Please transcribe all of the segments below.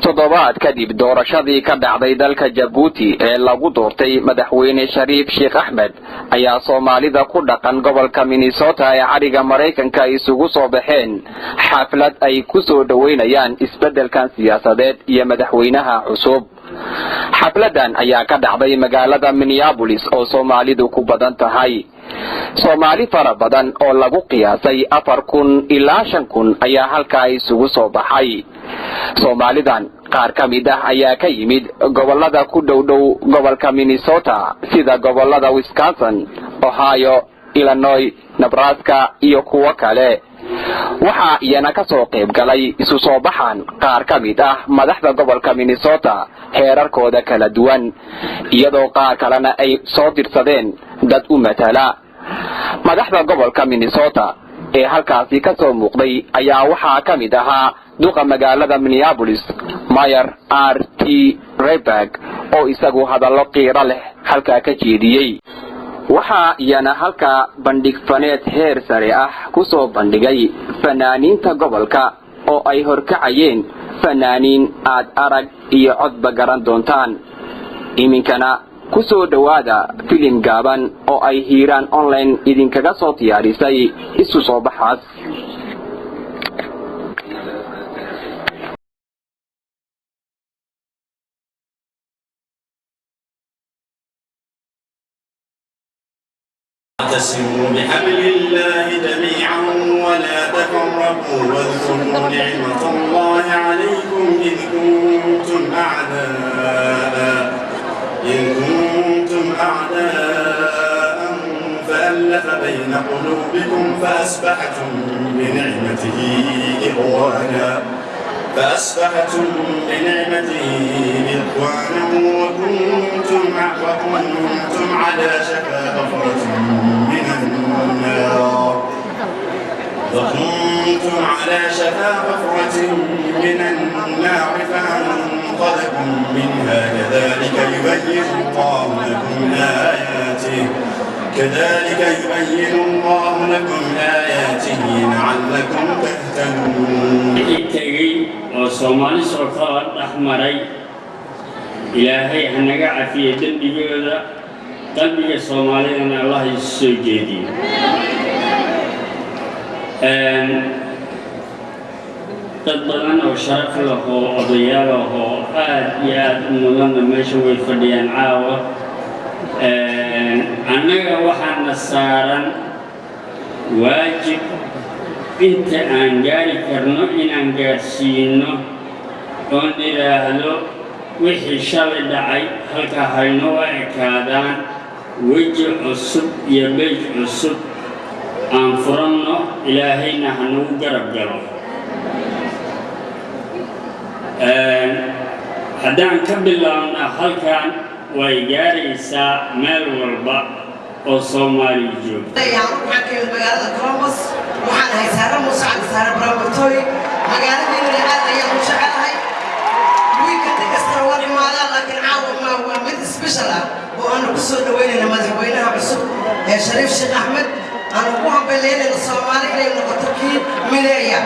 Toddobaad kadib doorashadii ka dhacday dalka Jabuuti ee lagu doortay Madaxweyne Shariif Sheekh Axmed, ayaa Soomaalida ku dhaqan gobolka Minnesota ee cadhiga Maraykanka isugu soo baxeen xaflad ay ku soo dhoweynayaan isbeddelkan siyaasadeed iyo madaxweynaha cusub. Xafladan ayaa ka dhacday magaalada Minneapolis oo Soomaalidu ku badan tahay. Soomaali fara badan oo lagu qiyaasay 4000 ilaa 5000 ayaa halkaa isugu soo baxay. Soomaalidan qaar ka mid ah ayaa ka yimid gobollada ku dhow dhow gobolka Minnesota, sida gobollada Wisconsin, Ohio, Illinois, Nebraska iyo kuwo kale. Waxaa iyana ka soo qayb galay isu soo baxan qaar ka mid ah madaxda gobolka Minnesota heerarkooda kala duwan, iyadoo qaar kalena ay soo dirsadeen dad u matala. Madaxda gobolka Minnesota ee halkaasi ka soo muuqday ayaa waxaa ka mid ahaa duqa magaalada Minneapolis, Mayor R T Rehberg, oo isagu hadallo qiiro leh halkaa ka jeediyey. Waxaa iyana halkaa bandhig faneed heer sare ah ku soo bandhigay fanaaniinta gobolka oo ay horkacayeen fanaaniin aad arag iyo codba garan doontaan. Iminkana ku soo dhowaada filim gaaban oo ay Hiiraan Online idinkaga soo diyaarisay isu soo baxaas. واعتصموا بحبل الله جميعا ولا تفرقوا واذكروا نعمة الله عليكم إذ كنتم أعداء فألف بين قلوبكم فأصبحتم بنعمته إخوانا وكنتم على شفا حفرة من النار وكنتم على شفا حفرة من النار فأنقذكم منها. كذلك يبين الله لكم آياته لعلكم تهتدون. Wixii tegey oo Soomaali soo kala dhex maray, Ilaahay hanaga cafiye dembigooda, qalbiga Soomaalidana Allah isu soo jeediyo. Dad badan oo sharaf leh oo odayaal ah oo aad iyo aad u mudanna meesha way fadhiyaan caawa. Annaga waxaana saaran waajib inta aan gaari karno inaan gaadhsiino oon idhaahdo wixii shalay dhacay halkaa haynoo ekaadaan, weji cusub iyo page cusub aan furanno, Ilaahayna hanagu garab galo. Haddaan ka bilaabna halkan, way gaaraysaa meel walba oo Soomaaliya joogto. Waxaan ka imid magaalada Columbus. Waxaan ahay Saare Muuse Cali, Saare Brambartooy. Magaaladiinana aad ayaan u jecelahay. Weekend kastana waan imaadaa, laakiin caawa ma waa mid special ah oo aanu ku soo dhaweynayna madaxweynaha cusub ee Shariif Sheekh Axmed, aanu ku hambalyeynayno Soomaali inay noqoto kii mideeya.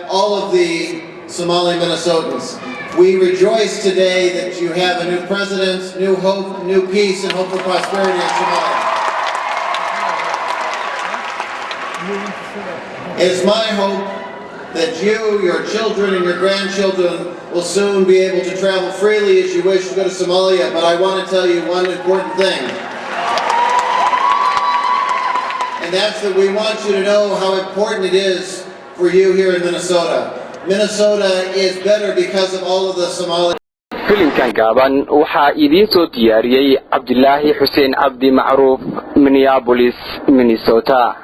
All of the Somali Minnesotans. We rejoice today that you have a new president, new hope, new peace, and hope for prosperity in Somalia. It is my hope that you, your children, and your grandchildren will soon be able to travel freely as you wish to go to Somalia, but I want to tell you one important thing. And that's that we want you to know how important it is for you here in Minnesota. Minnesota is better because of all of the Somali Filimkan gaaban waxaa idiin soo diyaariyey Cabdilaahi Xuseen Cabdi Macruuf, Minneapolis, Minnesota.